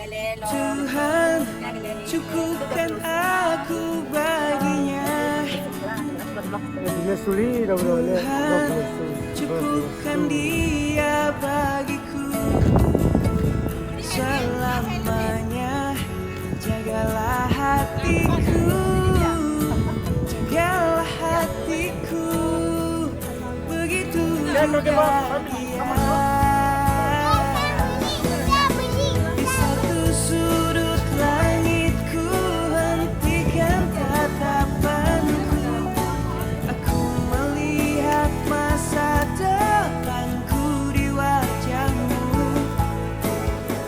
Tuhan, cukupkan aku baginya. Tuhan, cukupkan dia bagiku selamanya. Jagalah hatiku, jagalah hatiku. Begitu juga dia. Di satu sudut langit ku hentikan tatapanku. Aku melihat masa depanku di wajahmu.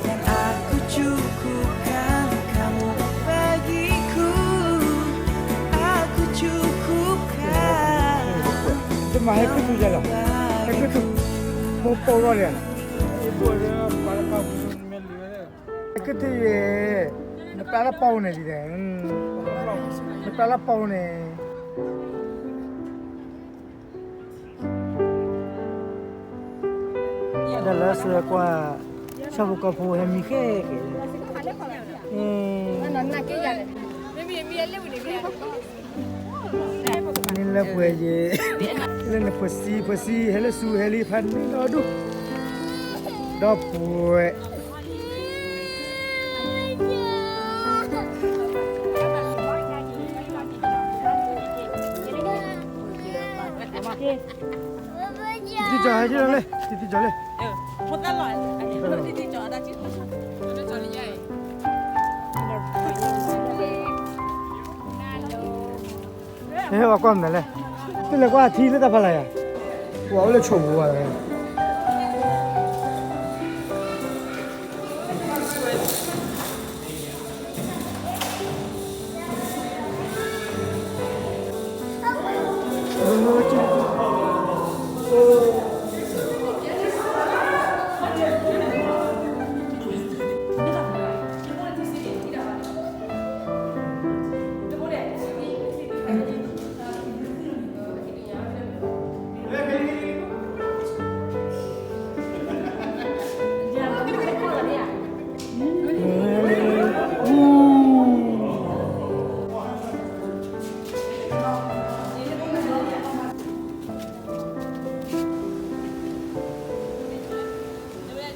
Dan aku cukupkan kamu bagiku. Aku cukupkan. တမၤဟဲက့ၤထူၣ်ယၤလီၤ, ဟဲက့ၤထူၣ်, မိၢ်ပိာ်ဂီၢ်လံ, ဟဲက့ၤထူၣ်ယဲ, နပျၢ်လၢပီန့ၣ်ဒ်လဲၣ်, နပျၢ်လၢပီန့ၣ် ဒီးလၢအစုအကွၢ်, ဆၣ်ဖိကီၢ်ဖိဟဲမံဃဲက့ၤ, န့ၣ်လၢပှဲၤယဲ, လၢနပှဲၤစံ ပှဲၤစံ ဟဲလၢဆူဟဲလံဖးန့ၣ်ဒီဒူၣ်, ဒီပုၢ်ဝဲၢ် တံၤတံၤကၠီၤဟဲက့ၤလီၤလဲၣ်, တံၤတံၤကၠီၤလဲၣ်, ဟဲဝဲကွၢ်မနုၤလဲၣ်, တလဲၤကွၢ်ထံလၢတၢ်ဖးလၢ်ယၤ, ပှၤအိၣ်လၢဆိးပူၤဝဲ အိၣ်ဝဲတၢ်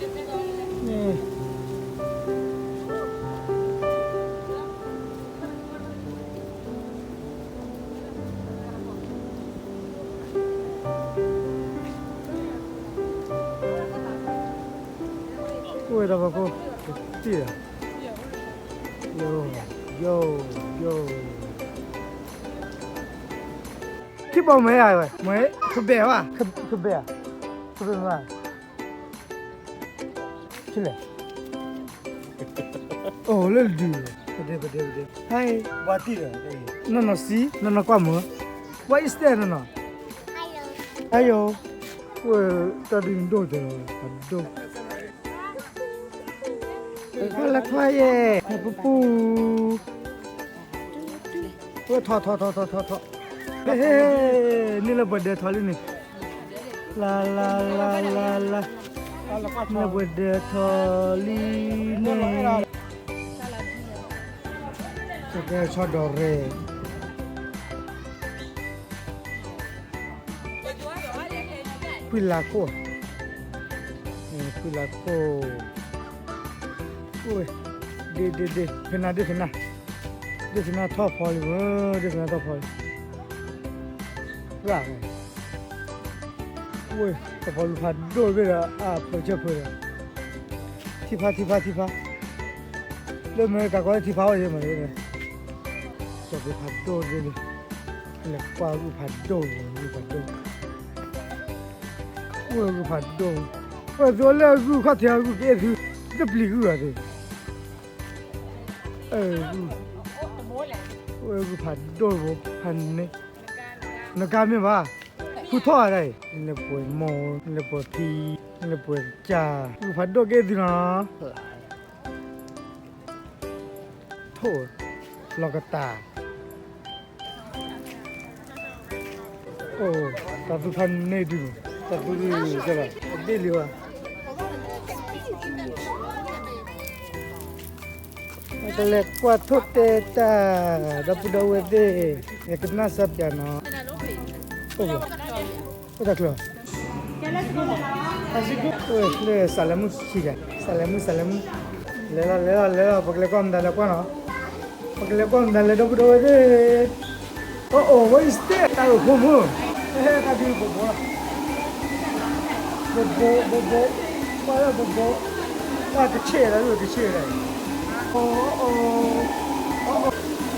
ဖီခိၣ်, တံၢ်, ယိ ယိ ယိ ထံဘိမဲာ်ဧါဝဲ, မဲာ် ကဘဲၣ်ဘၣ်, ကဘဲၣ်ဧါ, ကဘဲၣ်မး, ထံလဲၣ်, အိၣ်လၢဒုး, ပဒဲ ပဒဲ ပဒဲ, ဟဲ ဘၣ်တံၢ်ဒီး, နီၢ်နီၢ်စံ နီၢ်နီၢ်ကွၢ်မၢ်, What is that နီၢ်နီၢ်, ဟဲယိ ဝဲ တၢ်ဒုးဒိၣ်ကဲၤလီၤ, အဒိၣ်, လၢထွါယဲၢ် ပပူၤ ဝဲထီၣ်ထီၣ်ထီၣ်ထီၣ်ထီၣ်ထီၣ်, ဟ့ၣ်ဟ့ၣ်ဟ့ၣ်, န့ၢ်လၢပှဲၤဒၢးထီၣ်လံန့ၣ်, လါလါလါလါလါ, န့ၢ်လၢပှဲၤဒၢးထီၣ်လံန့ၣ်, ကဲဆီဒီးရဲၣ် ဖှံလၤခိၣ်, ဖှံလၤခိၣ်, ဒ့ဒ့ဒ့ ဖဲနၤဒ့ဖဲနၤ, ဒ့ဖဲနၤထီၣ်ဖီလံမၢ်, ဒ့ဖဲနၤထီၣ်ဖီလံ, ရၣ်ဝဲ, ထီၣ်ဖီလူၤဖးဒိၣ်ဘ့ၣ်ဒီး အဖၢၣ်ဆၢဖၢၣ်ဒီး, ထံဖးထံဖးထံဖး, လၢမ့ၢ်ကးကီလၢထံဖးအီၤယဲၢ်မး, ထီၣ်ဖီဖးဒိၣ်ဘ့ၣ်န့ၣ်, လဲၤကွၢ်ဂုၢ်ဖးဒိၣ်, ဂုၢ်ဖးဒိၣ်, အိၣ်ဂုၢ်ဖးဒိၣ်, အိၣ်သုလၢဂုၢ်ခီၣ်ထံးဂုၢ်ကအဲၣ်သု, တပျံၤဂုၢ်ဘၣ်သ့ၣ်, အိၣ်ဂုၢ်ဖးဒိၣ်ဘိ, ဖးန့ၣ်, နကါမ့ၢ်ဘၣ်, ဖုထီၣ်ဂၤဒၣ်အံၤ, နလဲၤပှဲၤမိၢ်, နလဲၤပှဲၤဖံ, နလဲၤပှဲၤကစၢ်, ဂုၢ်ဖးဒိၣ်ကအဲၣ်သုနီၤ, ထိၣ်, လီၤကတၢ်, အိၣ်, တၢ်သူဖးန့ၣ်ဒုး, တၢ်သူဒုးကလီၤ, အဘ့ၣ်လံဘၣ် What is that? ကလဲၤကွၢ်ထိၣ်တဲတၢ် ဒီပုၢ်ဒီဝဲၢ်သ့ၣ်, ယကနၣ်စၢ်ပျးနီၤ, အိၣ်တၢ်ချၢ, လၢစးလဲၤမုၣ်ခံဂၤ, စးလဲၤမုၣ် စးလဲၤမုၣ်, လဲၤလီၤ လဲၤလီၤ လဲၤလီၤ ပကလဲၤကွၢ်မတၤလဲၤကွၢ်နီၤ, ပကလဲၤကွၢ်မတၤလဲၤ ဒီပုၢ်ဒီဝဲၢ်သ့ၣ်. အိၣ်အိၣ် what is that? တၢ်အိၣ်ဖိမုၣ်, ဟဲဟဲတၢ်ဒုးဘိးဘိးလီၤ, ဘိးဘိး ဘိးဘိး, ကွၢ်လၢဘိးဘိး, တၢ်ကဆ့ၣ်လီၤ ကဆ့ၣ်လီၤ, အိၣ်အိၣ်, အိၣ်အိၣ်,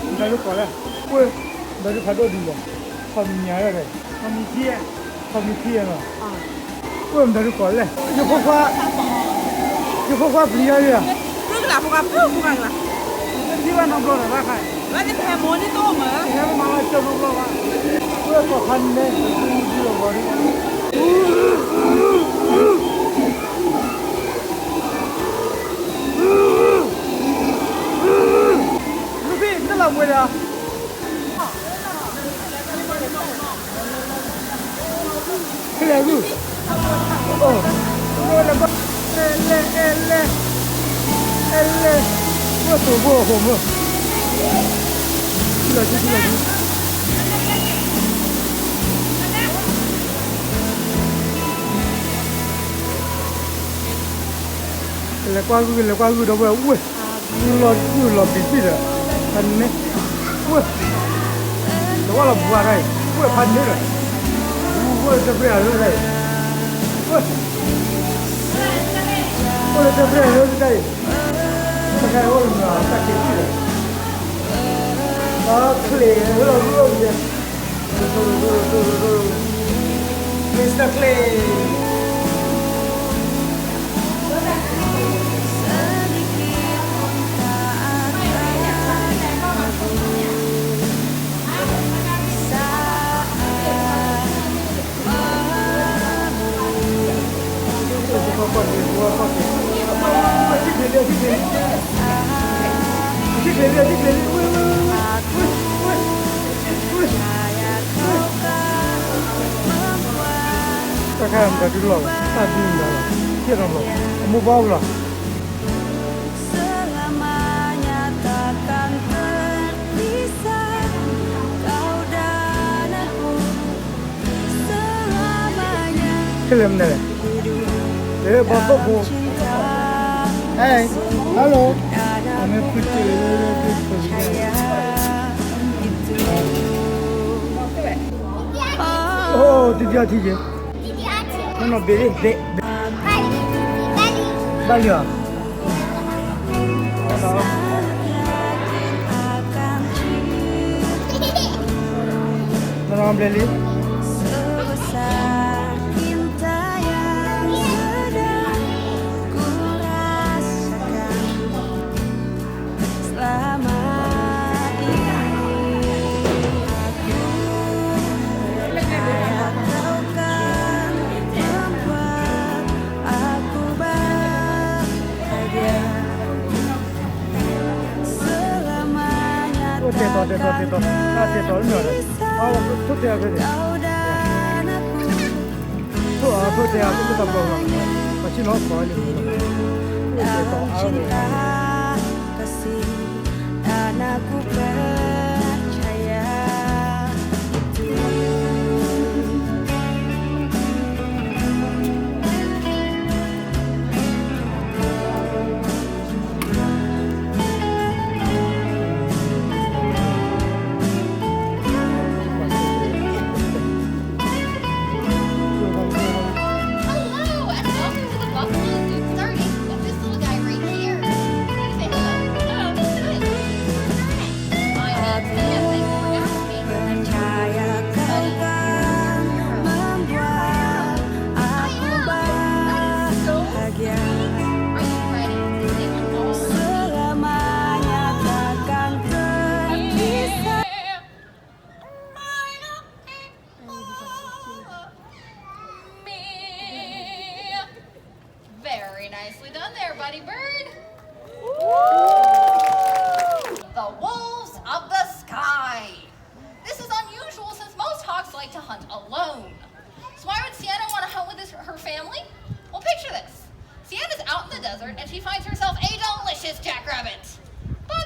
မတၤဒုးကိးလဲၣ်, ဝဲ, မတၤဒုးဖးဒိၣ်ဒ်လဲၣ်, ဖးမံၤညါလဲၣ်, ဖးမံၤခံ, ဖးမံၤခံနီၤ. အိၣ်မတၤဒုးကိးလဲၣ်, ယဖိခွါ, ယဖိခွါပျံၤယၤဧါ, ဖိခွါ, ဖိခွါ, ဖိခွါ, ထံၣ်ဘၣ်နီတဘျီဒီးဘၣ်ခါ, ဝဲန့ၣ်ပဟဲမိၢ်န့ၣ်တအိၣ်မး, ဟဲမၤလၢကၠီနီတဘျီဘၣ်, ဝဲကိးဖးန့ၣ်, လူဖံၣ် နလီၤမွဲဒီး ဖဲလဲၣ်ဂုၢ်, အိၣ်, လဲၤ, လဲၤ, လဲၤ, လဲၤ, လဲၤ, ဝဲသိးဘိအဃိမး, ထံၣ်လီၤထံၣ်လီၤထံၣ်, ကလဲၤကွၢ်ဂုၢ် ကလဲၤကွၢ်ဂုၢ်ဒီးဝဲဝဲ လီၤဒုးလီၤပံၤပံၤဒီး, ဖးန့ၣ်, ဝဲ, တဝၢလီၤဘှါတၢ်အံၤ, ဝဲဖးန့ၣ်ဒီး, ဝဲတပြဲၢ်အလၢတၢ်အံၤ, ဝဲ, အိၣ်လၢတပြဲၢ်အလၢတၢ်အံၤ, တခါအိၣ်လၢမတၤတၢ်က့ၤပံၤဒီး, အချ့ၣ်လီၤဂုၢ်အီၣ်ယဲ Mister Clay. တၢ်ခါမတၤဒုလီၤလီၤ, တၢ်ဒုမတၤလီၤ, ကဲထီၣ်လီၤ, အမိၢ်ဘၣ်လီၤ. Selamanya takkan terpisah kau dan aku. Selamanya. ခဲလၢာ်မနုၤလဲၣ်, လၢဘီသိၣ်ဖိ, Hey, hello. အမ့ၢ်ဖုတ့ၢ်လၢလၢက့ၤခိၣ်န့ၣ်, oh, တံတံအီထံက့ၤ, နီၢ်နီၢ်ဘ့ၣ်လံ, ဘ့ၣ်, ဘ့ၣ်, ဘၣ်လံဧါ. နီၢ်နီၢ်ဘ့ၣ်လံ. Selama ini aku percaya kau kan membuat aku bahagia. Selamanya takkan terpisah kau dan aku. ထိၣ်အါ ထိၣ်တဲအါ သ့ၣ်တဖၣ်ဘျီဘျီ, ပှၤဆ့ၣ်နီၤခိးလံ, ထိၣ်တဲတီၤအါ. Cinta kasih, dan aku percaya itu. Hello, and welcome to the Buffalo Dude thirty with this little guy right here. Say hello. Hello. Hi. Hi. Hi. Percaya kau kan membuat aku bahagia. Are you ready to sing all of these? Selamanya takkan terpisah. Very nicely done there, Buddy Bird. The Wolves of the Sky. This is unusual since most hawks like to hunt alone. So why would Sienna want to hunt with his, her family? Well, picture this. Sienna's out in the desert and she finds herself a delicious jackrabbit. But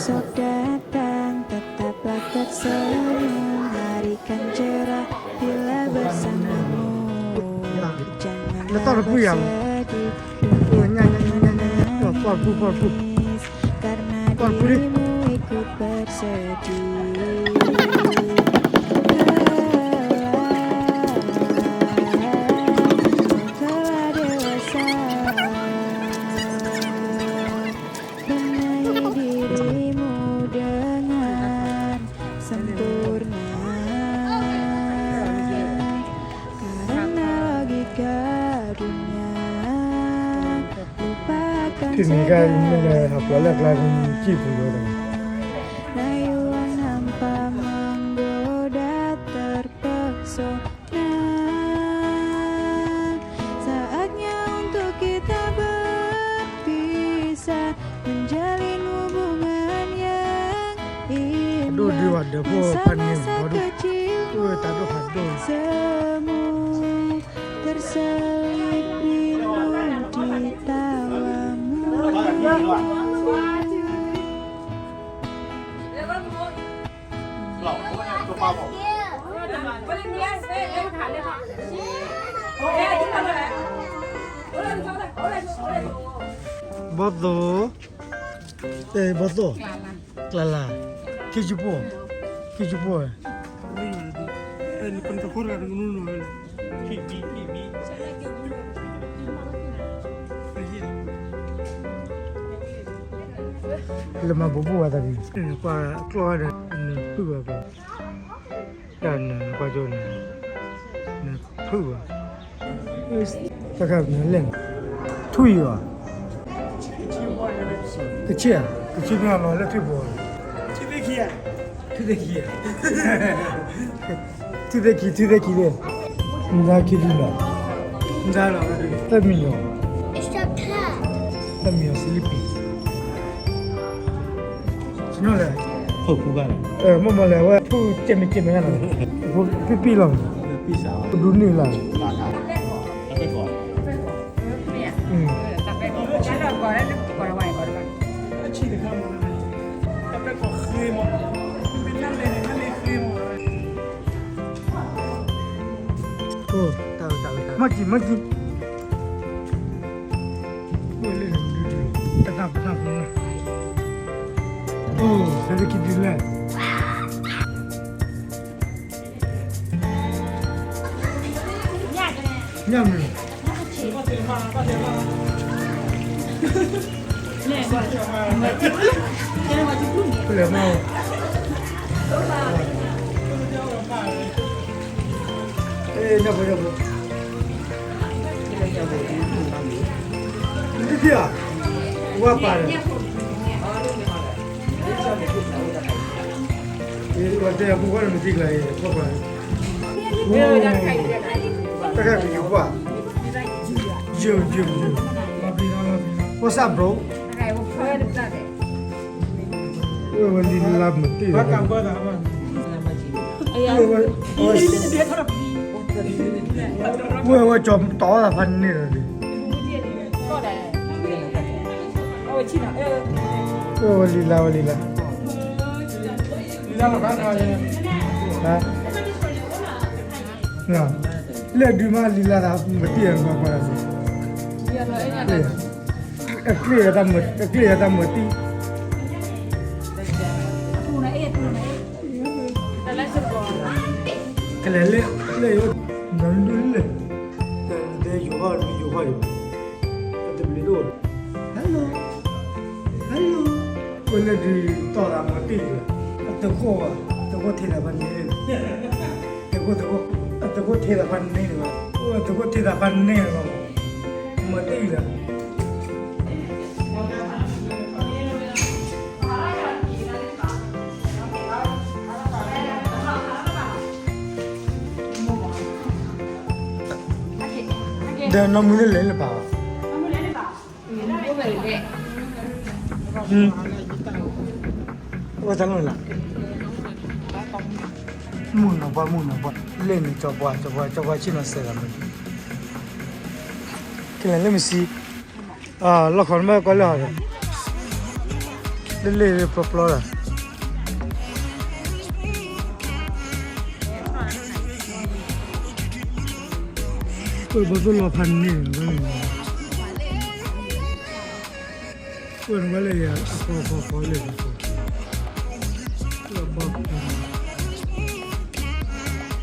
Selamat datang, tetaplah tersenyum, larikan jerah bila bersamamu. Janganlah bersedih, dengarkan menangis, karena dirimu ikut bersedih. Telah, telah dewasa. မ့ၢ်ကမ့ၢ်လၢဟးဖျိးလၢအကျါန့ၣ် စံၣ်ပူၤလီၤ. Nah, you nampak menggoda, terpesona. Saatnya untuk kita berpisah, menjalin hubungan yang indah. Masa-masa kecil, semu terselip rindu di tawamu. ဘီၣ်သိၣ်, ဘီၣ်သိၣ်, ကျလၤ, ထံဆူၣ်ဖိ, ထံဆူၣ်ဖိ, လၢမၤဘူးဘူးဝဲတၢ်ဒ်, ကွၢ်ကျီၢ်ဒီး နဖုၣ်ဝဲကျီၢ်, တၢ်နကွၢ်ကၠိန့ၣ်, နဖုၣ်ဝဲ, တၢ်ခါနလဲၣ်, ထွံၣ်အီၤ, ကဆ့ၣ်, ကဆ့ၣ်မ့ၢ်အလီၤလၢထွံၣ်ဖိ, ထွံၣ်သ့ၣ်ခံ, ထွံၣ်သ့ၣ်ခံ, ထွံၣ်သ့ၣ်ခံ, နဒါခံဒုလီၤ, နဒါလီၤ, သၢမံၤအီၤ, သၢမံၤအီၤ စလံပံၤ နီၤလဲၣ်, မ့ၢ်မ့ၢ်လဲၣ် အဝဲဖုၣ်ကဲမ့ၢ်ကဲမ့ၢ်ဂ့ၤနီၤ, ဖုၣ်ပံၣ်လီၤ, ဒူန့ၢ်လၢ်, မၤကံၤ မၤကံၤ, ပနၢ်ပနၢ်ပနၢ်, အိၣ် ဖဲလၢခံဒုလဲၣ်, ညၣ်မုၢ် ပလဲၤမၤ, ညၣ်ဖိညၣ်ဖိ, နတထံၣ်ဧါ, ဝါပာ်ဒီး ဝဲတဲအပူၤဝဲနမ့ၢ်တံၢ်ကျါအံၤ ခီပၤ, တၢ်ခါကယူၤကွၢ်, ယူၤ ယူၤ ယူၤ, what's up bro, ဝဲဝဲလံလါမတ့ၢ်, ဝဲဝဲကၠီၤတီၤသးဖးန့ၢ်လီၤဒံး, ဝဲလံလါ ဝဲလံလါ, လၢဒုးမးလံလါသးမတ့ၢ်အဘၣ်ပှၤလၢ်, အကျ့ၣ်အတၢ်မတ့ၢ်, ကလဲၤလၢ လၢယိၤ နဒုးလဲၣ်, တဲယိၤဟီၣ် ယိၤဟီၣ်ယိၤ, တဘျုးဒိၣ်, hello, hello, ဝဲလၢဒုးတီၢ်သးမတ့ၢ်ယိၤ, အတကိၢ်ဘၣ်, တကိၢ်ထဲသးဖးန့ၢ်, တကိၢ် တကိၢ်, အတကိၢ်ထဲသးဖးန့ၢ်ဘၣ်, အိၣ်တကိၢ်ထဲသးဖးန့ၢ်လီၤ, မတ့ၢ်ယိၤလီၤ. ဒီးနီၢ်မုၢ်လၢလဲၤလၢပာ်ဘၣ်, ဝဲတၢ်လီၤလၢ်, မုၢ်နီၢ်ပှၢ် မုၢ်နီၢ်ပှၢ်, လဲၤန့ၣ်ကၠီၤပှၢ် ကၠီၤပှၢ် ကၠီၤပှၢ်ဆ့ၣ်နီၤစဲးလီၤမ့ၢ်, ကလဲၤလၢမ့ၢ်စံ လီၢ်ခီနမ့ၢ်ကွၢ်လၢဟီဒီး, လၢလၢပျီပျီဒီး, ပဘီၣ်သိၣ်လီၤဖးန့ၢ်, ပဝဲနဝဲလၢယၤ အဃီဃီဃီလၢယၤဃီ, လၢဘီၣ်,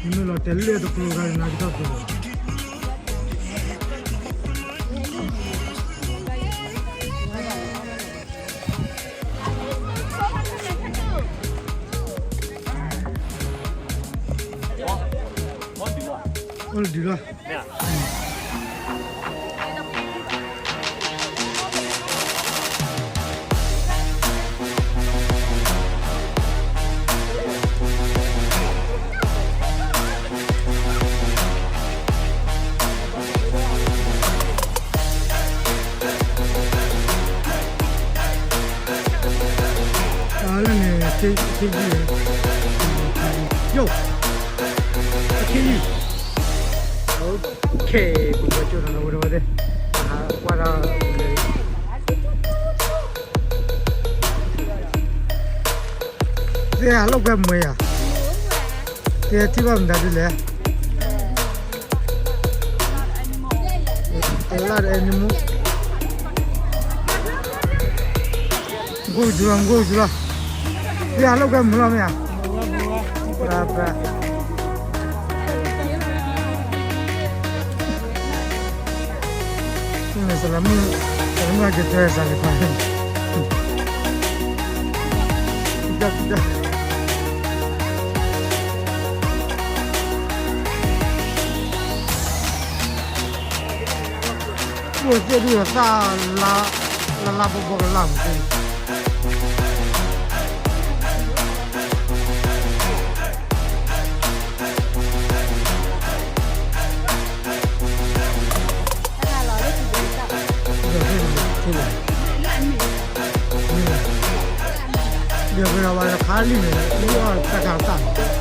နမ့ၢ်လီၤတဲာ်လၢတကျိၤဂၤန့ၣ် နကထီၣ်ကျိၤလီၤ. အိၣ်ဒုးလီၤ. မုၢ်နီၢ်ပှၢ် မုၢ်နီၢ်ပှၢ်, မုၢ်နီၢ်ပှၢ်, Yo, okay, ပကဝဲကၠိၣ်နီၤ ဝဲဒၣ်ဝဲဒၣ်, ဟးကွၢ်ဒီး သ့ၣ်ဟးလိာ်ကွဲမုာ်ယၤ, သ့ၣ်ထံၣ်ဘၣ်မတၤဒ်လဲၣ်, a lot of animal. မူကၠူလီၤ, မူကၠူလီၤ, သ့ၣ်ဟးလိာ်ကွဲမုာ်လီၤမ့ၢ်ဧါ, ပှၤ မ့ၢ်စလမုၣ်, စလမုၣ်အက့ၤတွဲစးလံဖး, အိၣ်သ့ၣ်ဒုးသၣ်လါ, လါလါဘီဘီကလၢ်မသ့ၣ် ဒီးဝဲဒၣ်ဝဲခါလံန့ၣ် လၢတၢ်ကါတၢ်